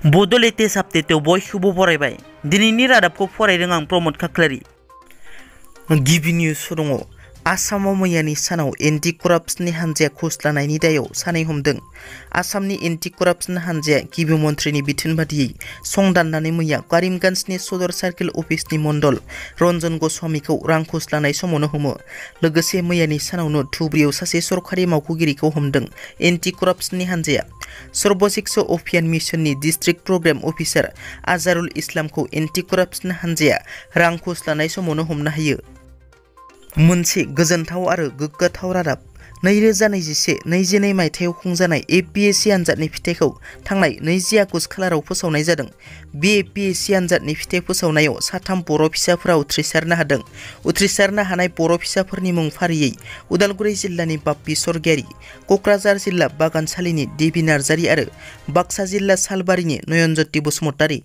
Bodo latest आपडेटआव बयखौबो बरायबाय। दिनैनि रादाबखौ फरायदों आं प्रमद खाख्लारि। गिबि निउस दङ। आसामाव मैयानि सानाव एन्टि कराप्सननि हानजाया घुस लानायनि दायाव सानै हमदों। आसामनि एन्टि कराप्सन हानजाया गिबि मन्थ्रिनि बिथोन बादियै सं दाननानै मैया करिमगन्जनि सदर सार्केल अफिसनि मण्डल रन्जन गस्वामीखौ रां घुस लानाय समावनो हमो। लोगोसे मैयानि सानावनो धुब्रीयाव सासे सरखारि मावख'गिरिखौ हमदों एन्टि कराप्सननि हानजाया। सर्व शिक्षा अभियान मिशननि डिस्ट्रिक्ट प्रग्राम अफिसार आजारुल इस्लामखौ एन्टि कराप्सन हानजाया रां घुस लानाय समावनो हमनो हायो। मोनसे गोजोनथाव आरो गोग्गाथाव रादाब। 2021-22 मायथाइयाव खुंजानाय APSC आनजादनि फिथाइखौ थांनाय 20 आगस्ट खालाराव फोसावनाय जादों। बे APSC आनजादनि फिथाइ फोसावनायाव साथाम बर' फिसाफोरा उथ्रिसारनो हादों। उथ्रिसारनो हानाय बर' फिसाफोरनि मुं फारियै उदालगुरि जिल्लानि बाप्पि सरगियारि, क'क्राझार जिल्ला बागानसालिनि देबि नार्जारि आरो बाक्सा जिल्ला सालबारिनि नयनज्योति बसुमतारि।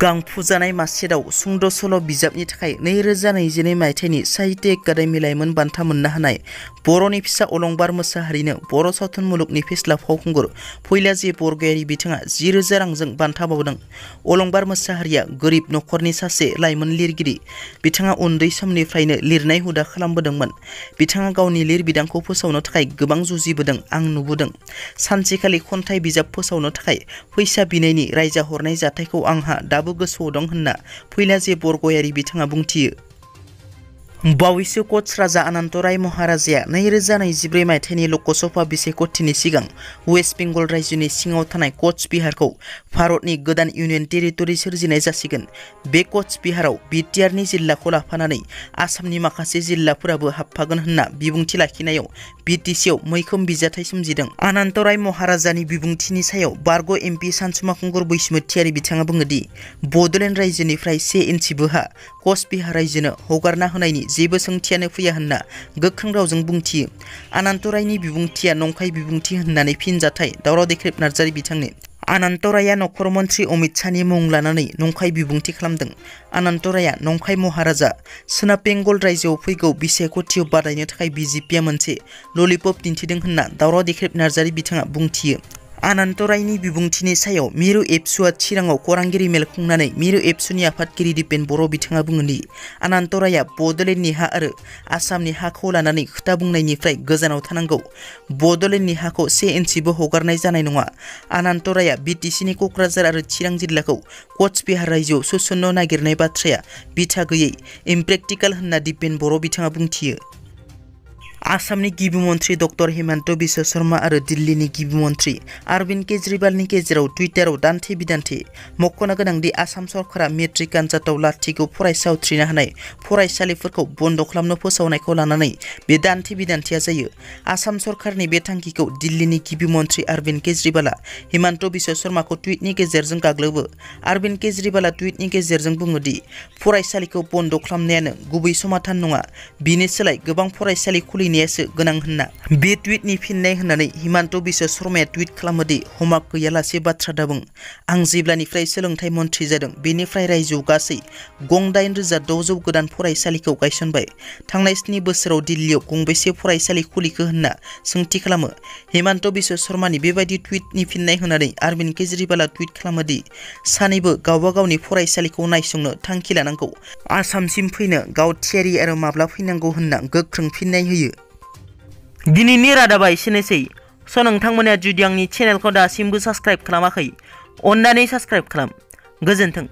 गांफुजानाय मासेदाव सुंद' सल' बिजाबनि थाखाय 2022 मायथाइनि साहित्य एकादेमि लाइमोन बान्था मोननो हानाय बर'नि फिसा अलंबार मोसाहारिनो बर' सावथुन मुलुगनि फेस्ला फावखुंगुर फैला जे बरगयारि बिथाङा 10,000 रांजों बान्था बावदों। अलंबार मोसाहारिया गोरिब नखरनि सासे लाइमोन लिरगिरि। बिथाङा उन्दै समनिफ्रायनो लिरनाय हुदा खालामबोदोंमोन। बिथाङा गावनि लिरबिदांखौ फोसावनो थाखाय गोबां जुजिबोदों, आं नुबोदों। सानसेखालि खन्थाइ बिजाब फोसावनो थाखाय फैसा बिनायनि रायजा हरनाय जाथायखौ आंहा दाबो गोसोआव दं होनना फैला जे बरगयारि बिथाङा बुंथियो। बावैसो कच राजा अनन्तराय महाराजाया 2024 मायथाइनि लकसभा बिसायख'थिनि सिगां वेस्ट बेंगल रायजोनि सिङाव थानाय कच बिहारखौ भारतनि गोदान इउनियन टेरिटरि सोरजिनाय जासिगोन। बे कच बिहाराव बिटिआरनि जिल्लाखौ लाफानानै आसामनि माखासे जिल्लाफोराबो हाबफागोन होनना बिबुंथि लाखिनायाव बिटिसिआव मैखोम बिजाथाइ सोमजिदों। अनन्तराय महाराजानि बिबुंथिनि सायाव बारग' एमपि सानसुमा खुंगुर बैसोमुथियारि बिथाङा बुङो दि बड'लेण्ड रायजोनिफ्राय 1 इन्सिबो हा कच बिहार रायजोनो हगारना होनायनि जेबो सोंथियानो फैया होनना गोख्रों रावजों बुंथियो। अनन्तरायनि बिबुंथिया नंखाय बिबुंथि होननानै फिनजाथाय दावराव देख्रेब नार्जारि बिथांनि। अनन्तराया नखर मन्थ्रि अमित शाहनि मुं लानानै नंखाय बिबुंथि खालामदों। अनन्तराया नंखाय महाराजा। सोनाब बेंगल रायजोआव फैगौ बिसायख'थियाव बादायनो थाखाय बिजेपिआ मोनसे ललिपप दिन्थिदों होनना दावराव देख्रेब नार्जारि बिथाङा बुंथियो। अनन्तरायनि बिबुंथिनि सायाव मिरु एबसुआ चिराङाव खौरांगिरि मेल खुंनानै मिरु एबसुनि आफादगिरि दिपेन बर' बिथाङा बुङो दि अनन्तराया बड'लेण्डनि हा आरो आसामनि हाखौ लानानै खोथा बुंनायनिफ्राय गोजानाव थानांगौ। बड'लेण्डनि हाखौ 1 इन्सिबो हगारनाय जानाय नङा। अनन्तराया बिटिसिनि क'क्राझार आरो चिरां जिल्लाखौ कच बिहार रायजोआव सोसननो नागिरनाय बाथ्राया बिथा गैयै, इमप्रेक्टिकेल होनना दिपेन बर' बिथाङा बुंथियो। आसामनि गिबि मन्थ्रि डक्टर हिमन्त बिश्व शर्मा आरो दिल्लीनि गिबि मन्थ्रि अरविन्द केजरीवालनि गेजेराव टुइटाराव दान्थे बिदान्थे। मख'नो गोनांदि आसाम सरकारा मेट्रिक आनजादाव लाथिख' फरायसा उथ्रिनो हानाय फरायसालिफोरखौ बन्द' खालामनो फोसावनायखौ लानानै बे दान्थे बिदान्थेया जायो। आसाम सरकारनि बे थांखिखौ दिल्लीनि गिबि मन्थ्रि अरविन्द केजरीवाला हिमन्त बिश्व शर्माखौ टुइटनि गेजेरजों गाग्लोबो। अरविन्द केजरीवाला टुइटनि गेजेरजों बुङो दि फरायसालिखौ बन्द' खालामनायानो गुबै समाधान नङा, बिनि सोलाय गोबां फरायसालि खुलिनायासो गोनां होनना। बे टुइटनि फिननाय होननानै हिमन्त बिश्व शर्माया टुइट खालामो दि हमाक गैयालासे बाथ्रा दाबुं। आं जेब्लानिफ्राय सोलोंथाइ मन्थ्रि जादों बेनिफ्राय रायजोआव गासै 8,600 गोदान फरायसालिखौ गायसनबाय। थांनाय 7 बोसोराव दिल्लीयाव गंबेसे फरायसालि खुलिखो होनना सोंथि खालामो। हिमन्त बिश्व शर्मानि बेबायदि टुइटनि फिननाय होनानै अरविन्द केजरीवाला टुइट खालामो दि सानैबो गावबा गावनि फरायसालिखौ नायसंनो थांखि लानांगौ, आसामसिम फैनो गाव थियारि आरो माब्ला फैनांगौ होनना गोख्रों फिननाय होयो। दिनैनि रादाबा एसेनोसै। नोंथांमोना जुदि आंनि चेनेलखौ दासिमबो साबस्क्राइब खालामाखै, अन्नानै साबस्क्राइब खालाम। गोजोन्थों।